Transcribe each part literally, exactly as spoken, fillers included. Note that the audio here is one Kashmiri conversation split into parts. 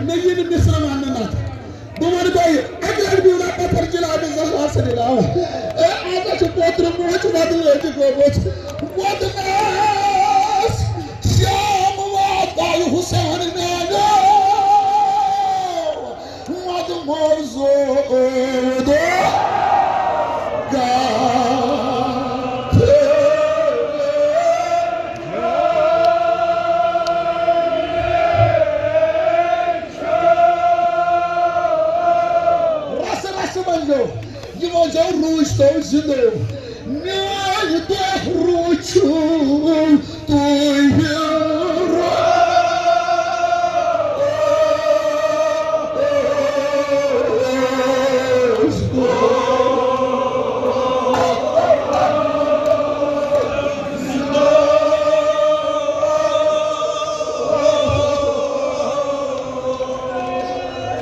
مےٚ یی نہٕ مِصرٕ وَننہٕ نَتہٕ۔ بہٕ وَنہٕ تۄہہِ، اَکہِ لَٹہِ بِہِو نا پَتھَر جِناب زہرا سٕنٛدِ ناوٕ۔ اے، آز ہا چھُ پوترٕ موج وَدٕ لٲجِکھ گوٚمُت۔ وَدٕ ناس شام واتہِ حُسین میٛانیو۔ وَدٕ موزوٗد گژھِ۔ رَسہٕ رَسہٕ ؤنۍزیو، یہِ ؤنۍزیو روٗزۍ تو زِندٕ۔ میٛٲنۍ دۄہ روٗزِو تُہۍ روزٕ۔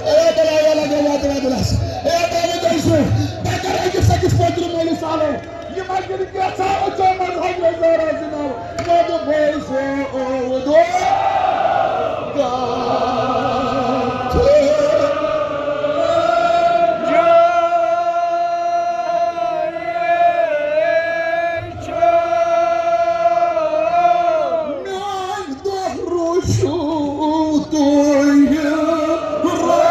اے بلایا لگے واتنا دلس۔ اے بابا جیسو، بہٕ کرٕ أکِس أکِس پوترٕ مٲلِس سالو۔ یہِ ما کِنہٕ کینٛژھا أژو منٛز حضرت زہرا زِناو۔ وَدٕ بوزو دو۔ میٛانہِ دۄہ روٗزِو تُہۍ روزٕ۔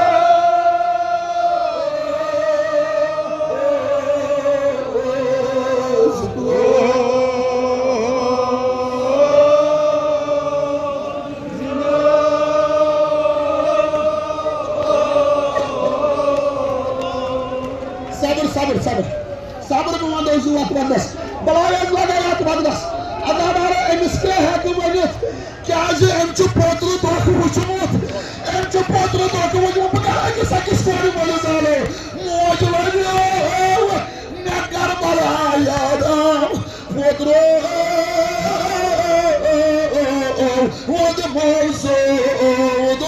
صبر، صبر، صبر۔ صبر، بہٕ وَنہٕ أزیُک وقت وَنَس۔ بَلاے حظ لَگے اَتھ وَنَس۔ عزادارو، أمِس کیٛاہ ہٮ۪کہٕ ؤنِتھ؟ کیٛازِ أمۍ چھُ پوترٕ دۄکھ وُچھمُت۔ أمۍ چھُ پوترٕ دۄکھ وُچھمُت۔ بہٕ کَرٕ أکِس أکِس کورِ مٲلِس حالو۔ موج وَنیو، مےٚ کَربَلا یاد آو۔ پوترو، وَدٕ موزوٗد۔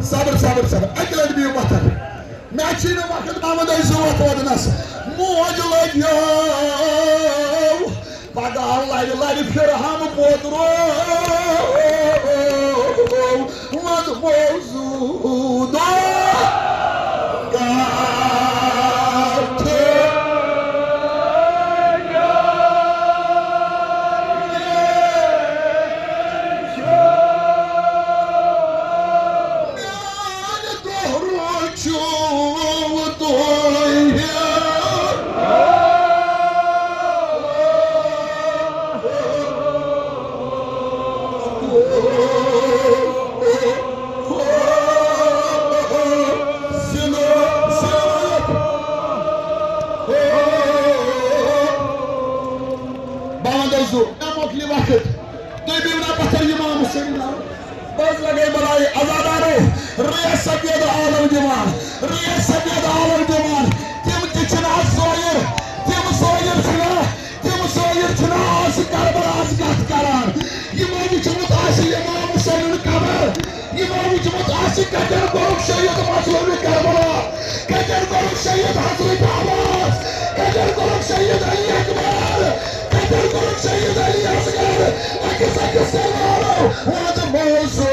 صبر، صبر، صبر۔ اَکہِ لَٹہِ بِہِو پَتھَر۔ مےٚ چھُے نہٕ وقت محمد ٲسۍ وَتھ وَدنَس۔ موج لٔگیو پَگاہ لَرِ لَرِ پھِرہَم پوترو۔ وَد موزوٗدو کَتھِ۔ میٛانہِ دۄہ روٗزِو تُہۍ۔ بہٕ وَنہٕ تۄہہِ زٕ، مےٚ مۄکلہِ وقت۔ تُہۍ بِہِو نا پَتھَر اِمام حُسین ناو۔ بہٕ حظ لَگے بَلاے عزادارو، ریس سفید عالم دِوان، ریس سفید عالم دِوان۔ تِم تہِ چھِنہٕ آز زٲیِر، تِم زٲیِر چھِنہٕ، تِم زٲیِر چھِنہٕ آز کربلاہَس کَتھ کران۔ یِمو وٕچھمُت آسہِ اِمام حُسینُن قبر، یِمو وٕچھمُت آسہِ کَتٮ۪ن کوٚرُکھ شہیٖد مظلوٗمِ کربلا، کَتٮ۪ن کوٚرُکھ شہیٖد حضرت عباس، کَتٮ۪ن کوٚرُکھ شہیٖد علی اکبر، کَتٮ۪ن کوٚرُکھ شہیٖد علی اصغر۔ أکِس أکِس کردارو ووت موضوع۔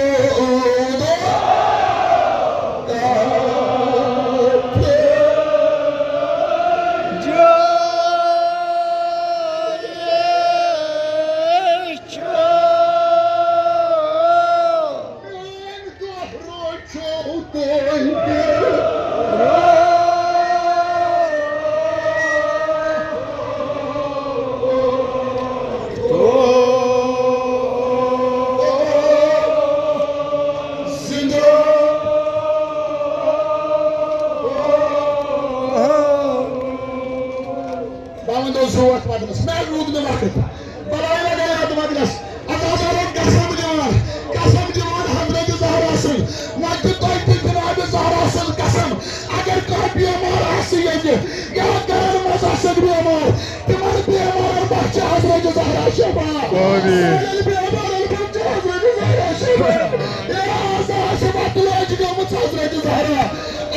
وقت۔ بلایہِ لگے اتھ مجلس۔ عزادارن قسم دِوان، قسم دِوان حضرت زہرا سُنٛد۔ وۄنۍ چھُ تۄہہِ تہِ جناب زہرا سُنٛد قسم۔ اگر کانٛہہ بیمار آسہِ ییٚتہِ، یا گرن منٛز آسن بیمار، تِمن بیمارن پٮ۪ٹھ چھِ حضرت زہرا شفا۔ آمین۔ سانٮ۪ن بیمارن پٮ۪ٹھ چھِ حضرت زہرا شفا۔ یا زہرا شفا، تُلٲج گٔمٕژ حضرت زہرا۔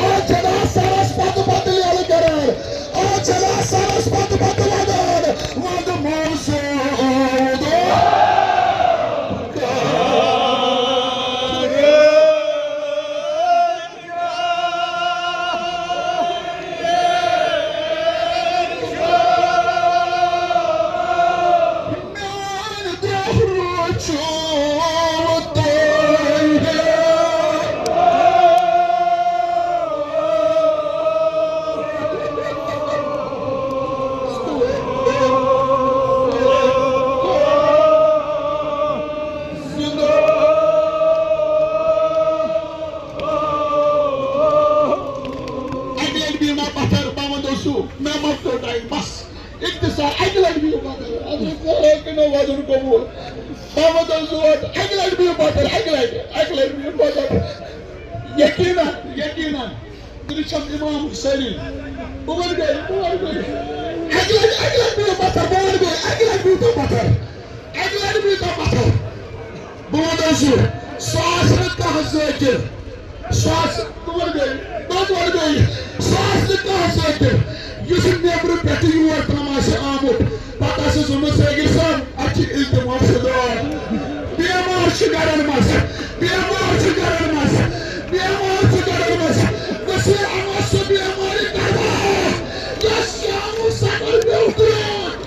آز چھَنہٕ سرس پتہٕ پتہٕ لیلہٕ کران۔ آز چھَنہٕ سرس پتہٕ پتہٕ ودان، ودٕ موسوٗد۔ میون دۄہ روٗد چھُ تۄہہِ۔ اَکہِ لَٹہِ بِہِو نا پَتھر، بہٕ وَنہٕ تۄہہِ سُہ، مےٚ مۄکلیو ٹایم، بَس۔ اختصار، اَکہِ لَٹہِ بِہِو پَتھر، حضرت صٲب کٔرِو وَزُن قبوٗل۔ بہٕ وَنہٕ تۄہہِ سُہ، اَکہِ لَٹہِ بِہِو پَتھر، اَکہِ لَٹہِ، اَکہِ لَٹہِ بِہِو پَتھر۔ یقیٖناً، یقیٖناً۔ تٔمِس چھَم اِمام حُسینٕنۍ۔ بہٕ وَنہٕ بیٚیہِ، بہٕ وَنہٕ بیٚیہِ۔ اَکہِ لَٹہِ، اَکہِ لَٹہِ بِہِو پَتھر، بہٕ وَنہٕ بیٚیہِ، اَکہِ لَٹہِ بِہِو تُہۍ پَتھر۔ اَکہِ لَٹہِ بِہِو تُہۍ پَتھر۔ بہٕ وَنہٕ تۄہہِ سُہ، سُہ آسہِ نہٕ کانٛہہ ذٲکِر۔ سُہ آسہِ، بہٕ وَنہٕ بیٚیہِ، بہٕ وَنہٕ بیٚیہِ، سُہ آسہِ نہٕ کانٛہہ ذٲکِر۔ یُس نٮ۪برٕ پٮ۪ٹھٕ یور تام آسہِ آمُت، پتہٕ آسٮ۪س ووٚنمُت، "سٲگِر صٲب، اَتہِ چھِ التماس خدمت۔ بیمار چھِ گرن منٛز، بیمار چھِ گرن منٛز، بیمار چھِ گرن منٛز۔" وسیع احمد سُہ بیمارِ کربلا، یۄس شامُک سفر پیوٚو کرٛوٹھ،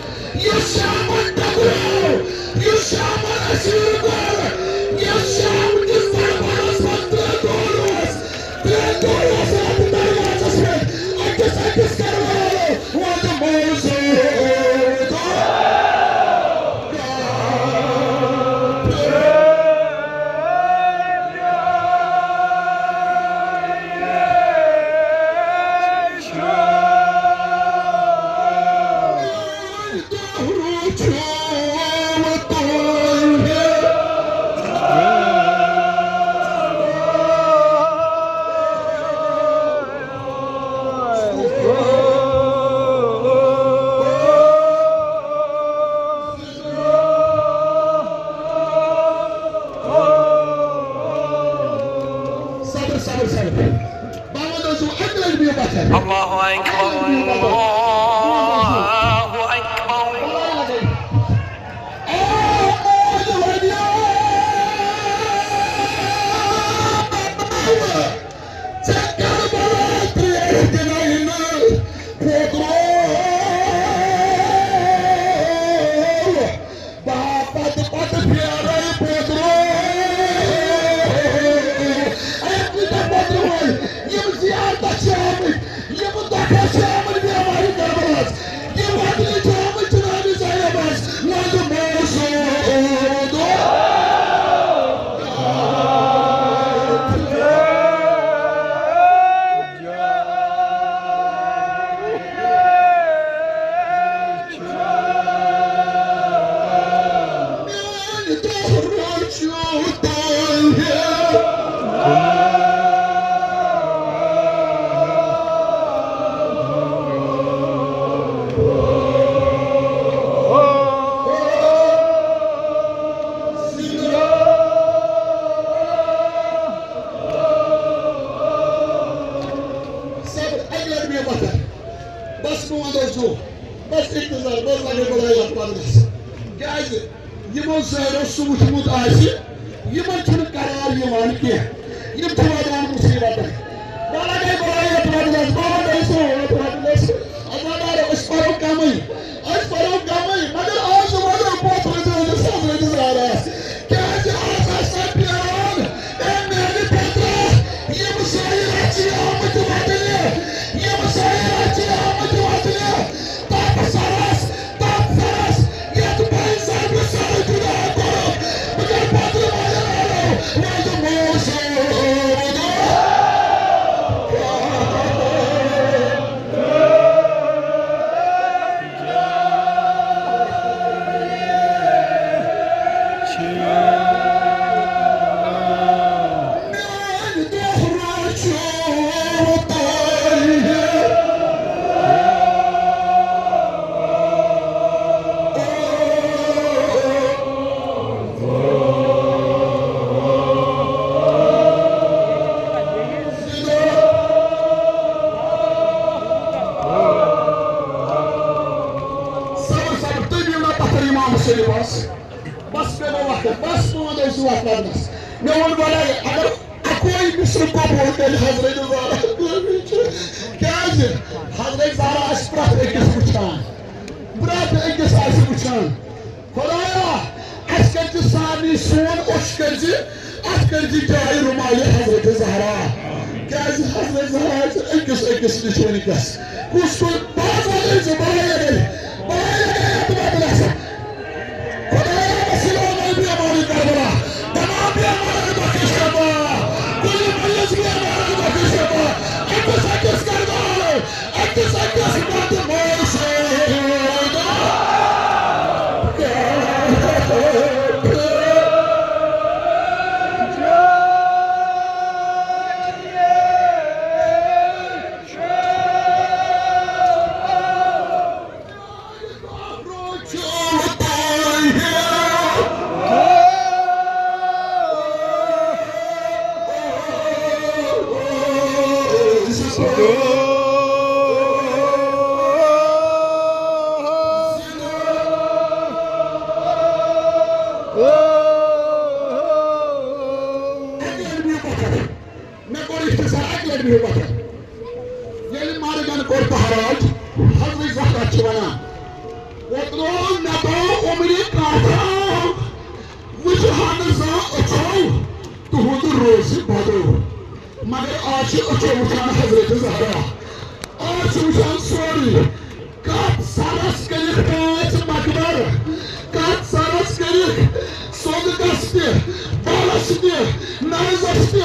یُس شامن ٹکرو، یُس شامن اسیر کوٚر، یُس شام کِس دربارس منٛز ترٛےٚ دۄہ روٗز، ترٛےٚ دۄہ روٗز اتھ دروازس پٮ۪ٹھ، أکِس أکِس کربلالو ووت موضوع۔ صبر، صبر، صبر۔ بہٕ وَنہٕ تۄہہِ سُہ اَکہِ لَٹہِ بِہِو پَتھر۔ اللہ اکبر، اللہ اکبر۔ اے موج ؤنِو، ژےٚ کربلا ترٛیش دِنَے نہٕ پھوکرو۔ باپتھ پتہٕ پھیرے پوترو۔ اے کۭتیٛاہ پوترٕ وٲلۍ، یِم زیارتس چھِ آمٕتۍ، یِم دۄکھس چھِ آمٕتۍ بیمارِ کربلاہس، یِم وطنہِ چھِ آمٕتۍ جنابِ زینبس، وۄنۍ موسوٗد۔ صبر، اَکہِ لَٹہِ بیٚہہ پَتھر۔ بس، بہٕ وَنہٕ تۄہہِ ژوٚپ۔ بس اِنتظار، بس لَگے خۄدایَس پَتہٕ گژھِ۔ کیٛازِ؟ یِمو زہرو سُہ وُچھمُت آسہِ، یِمن چھُنہٕ قرار یِوان کینٛہہ۔ یِم چھِ واتان مُصیٖبتن۔ وَلہٕ گٔے بَلایَت وَدلَس، بابا گٔے سُہ وَدلَس۔ عزادارو، أسۍ پَرو کَمٕے، أسۍ پَرو کَمٕے، مگر آز وَنو پوترٕ دٲنِس حضرت زہرا۔ کیٛازِ آز آسہِ نہٕ پھیران، اے میٛانہِ پوترا، یِم سٲری رَژھِ آمٕتۍ وَدنہِ، یِم سٲری رَژھِ آمٕتۍ وَدنہِ، تَتھ سَرَس، تَتھ سَرَس، یَتھ بَنہِ سَر بہٕ سَرٕ جُدا کوٚرُکھ، بہٕ کَرٕ پَتہٕ وَنان، وَنہِ موسوٗد۔ امام حسین بس، بس مےٚ گوٚو وقت، بس تُہُنٛد ٲسِو وقت لگنس۔ مےٚ ووٚن گۄڈے، اگر اکوے مصرٕ قبول کرِ حضرت زہرا کٲفی چھُ۔ کیازِ؟ حضرت زہرا آسہِ پرٛٮ۪تھ أکِس وٕچھان، پرٛٮ۪تھ أکِس آسہِ وٕچھان۔ خدایا، اَسہِ کٔرۍ زِ سارنٕے سون اوٚش کٔرۍ زِ، اَتھ کٔرۍ زِ جایہِ رُمالہِ حضرت زہرا۔ کیازِ حضرت زہرا چھِ أکِس أکِس نِش وٕنکیٚس۔ کُس کُس باز وَنٲے زِ بَلایہِ گٔے، بَلایہِ گٔے اَتھ بدلَس۔ خدایا، وسیلہ بنٲے بیمارِ کربلا، تمام بیمارن بخش شفا، کُلہِ مریض بیمارن بخش شفا، أکِس أکِس کربلا۔ أکِس أکِس پتہٕ وٲے سۭتۍ۔ مےٚ کوٚر اختصار اَکہِ لَٹہِ بِہِو پَتھر۔ ییٚلہِ مرگن کوٚر پہراج، حضرت زہرا چھِ وَنان، اوترٕ اوس مےٚ تھوٚو عمرِ کافرا، وٕچھ ہا نہٕ زانٛہہ أچھو تُہُنٛد روزِ بدو۔ مگر آز چھِ أچھو وٕچھان حضرت زہرا۔ آز چھِ وٕچھان سورُے۔ کتھ سرس کٔرِکھ پانٛژھ مقبر، کتھ سرس کٔرِکھ سوٚدکس تہِ، بلس تہِ، نرزس تہِ،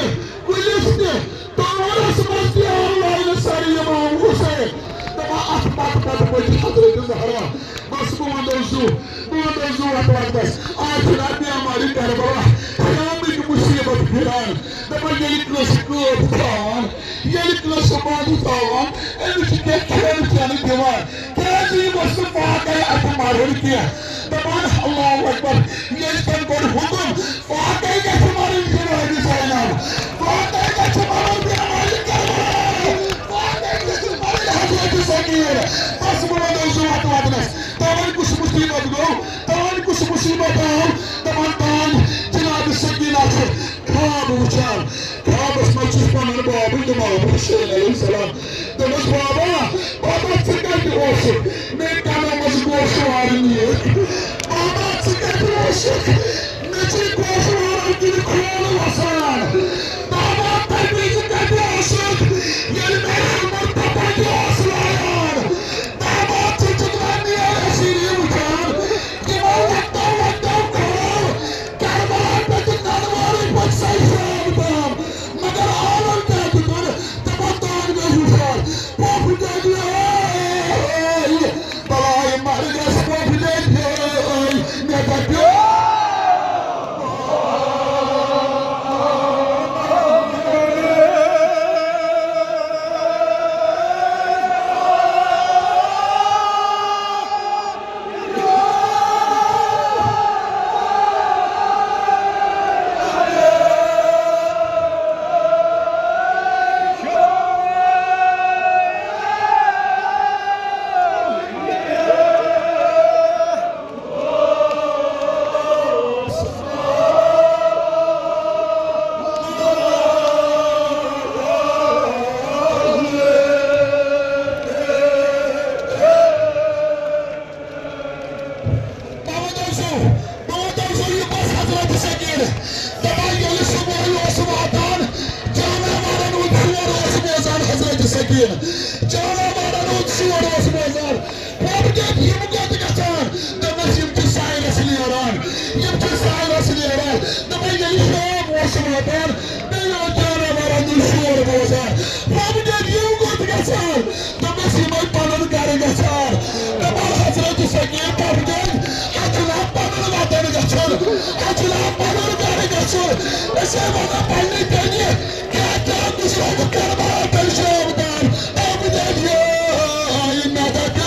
کُلِس تہِ، تورس منٛز تہِ آو لاینہٕ سر امام حسین۔ دپان اتھ پتہٕ پتہٕ پٔکۍ حضرت زہرا۔ بس بہٕ ونہٕ تۄہہِ زُو، بہٕ ونہٕ تۄہہِ زُو اتھ وقتس۔ آز چھُنہ بیمارِ کربلا، شامٕکۍ مصیبت پھران۔ دپان ییٚلہِ کٲنٛسہِ قٲد تھاوان، ییٚلہِ کٲنٛسہِ بند تھاوان، أمِس چھِ کینٛہہ کھٮ۪ن چٮ۪ن دِوان۔ کیازِ یہِ گوٚژھ نہٕ فاقے اتھِ مرُن کینٛہہ۔ دپان اللہ اکبر، ییٚلہِ تٔمۍ کوٚر حُکُم، فاقے گژھِ مرٕنۍ جنابِ زینب، فاقے گژھِ مرُن بیمارِ کربلا، فاقے گژھِ مرٕنۍ حضرت سکینہ۔ بس بہٕ ونہٕ تۄہہِ زُو اتھ وقتس، تمن کُس مصیبت گوٚو، تمن کُس مصیبت آو، دپان تام جنابِ سکینہ چھِ خواب وٕچھان۔ خوابس منٛز چھُس پنُن بابُے تہٕ بابُ حسین علیہ السلام۔ دوٚپمَس، بابا، بابا، ژٕ کتہِ اوسُکھ؟ مےٚ کنو منٛز گوشوارٕ نیٖرِتھ۔ بابا، ژٕ کتہِ اوسُکھ؟ مےٚ چھِ گوشوارن کِنۍ خوٗن وسان۔ بابا، تمہِ وِزِ کتہِ اوسُکھ؟ ییٚلہِ مےٚ ہیلمٹ تپٲرۍ اوس لایان۔ بابا، ژٕ چھُکھ نا میر حسینی وٕچھان؟ یِمو وقتو وقتو کھولو کربلا پٮ۪ٹھ ننوارٕے پتہٕ سرِ شام تام۔ مگر عالم کیٛاہ دیُتن؟ دپان تان گٔے ہُشار۔ پۄپھ ڈٔبۍ ٲے، بلاے مرگس پۄپھ ڈٔبۍ ٲے، مےٚ دپیو۔ بہٕ وَنہٕ تۄہہِ سُہ، بہٕ وَنہٕ تۄہہِ سُہ، یہِ بس حضرت سکین۔ دَپان ییٚلہِ صُبحٲے اوس واتان، جاناوارن ہُنٛد شور اوس بوزان حضرت سکین۔ جاناوارن ہُنٛد شور اوس بوزان۔ پۄپھ ڈٔبۍ یِم کوٚت گژھان؟ دوٚپمَس، یِم چھِ سایرس نیران، یِم چھِ سایرس نیران۔ دَپان ییٚلہِ شام اوس واتان، بیٚیہِ اوس جاناوارن ہُنٛد شور بوزان۔ پۄپھ ڈٔبۍ یِم کوٚت گژھان؟ دوٚپمَس، یِم ٲسۍ پَنُن گَرٕ گژھان۔ دَپان حضرت سکین پۄپھ ڈٔبۍ، اَسہِ چھُنہ پَنُن وطن گژھُن، اَسہِ چھُنہ پَنُن گَرٕ گژھُن۔ أسۍ ٲسۍ وَنان پنٛنہِ بیٚنہِ، کیٛاہ کیٛاہ گُزرومُت کربلا پٮ۪ٹھ شام تام۔ پۄپھ ڈٔبۍ یٲے مےٚ دَپیو۔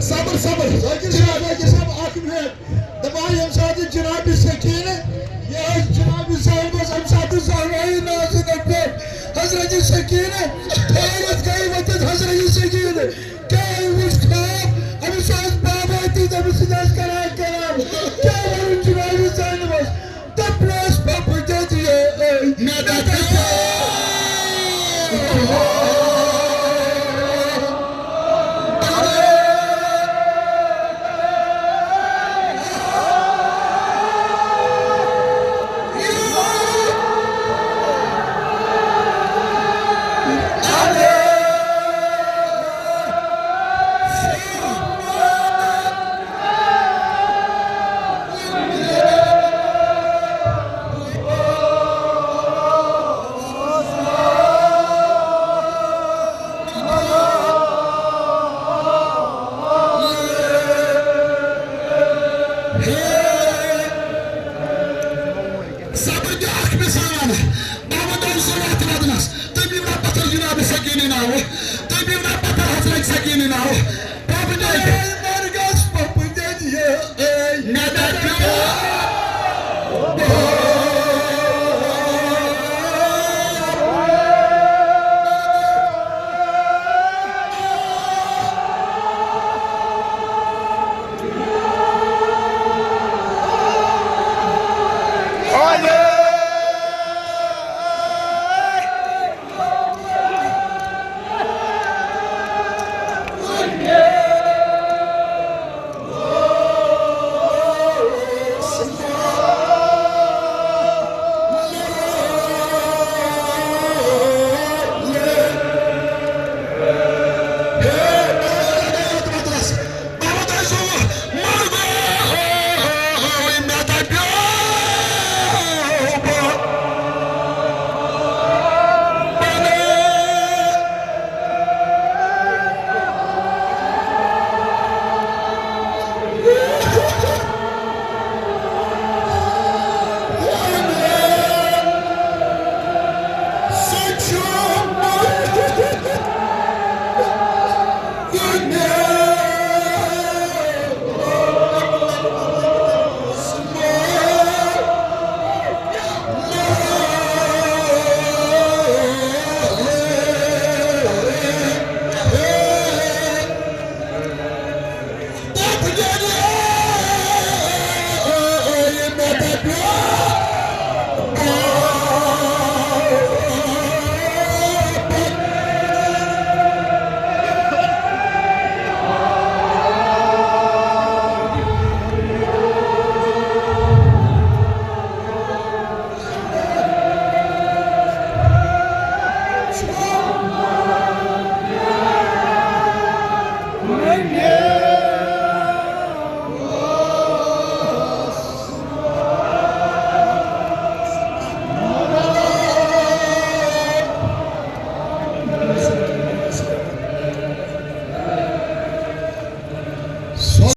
صبر، صبر۔ ذاکر صٲب، ذاکر صٲب، اکھ منٹ۔ دپان ییٚمہِ ساتہٕ جناب سکینہ، یہِ ٲس جناب صاحبس، اَمہِ ساتہٕ زہرایہِ نازِ نبوت حضرت سکینہ، تھٲرِتھ گٔے ؤتھِتھ حضرت سکینہ۔ کیٛاہ أمۍ وُچھ خواب؟ أمِس اوس بابا تہِ، أمِس سۭتۍ ٲسۍ کران کلام۔ کیٛاہ ووٚنُن جناب زینبس؟ تپلس پپجت یہ مدد۔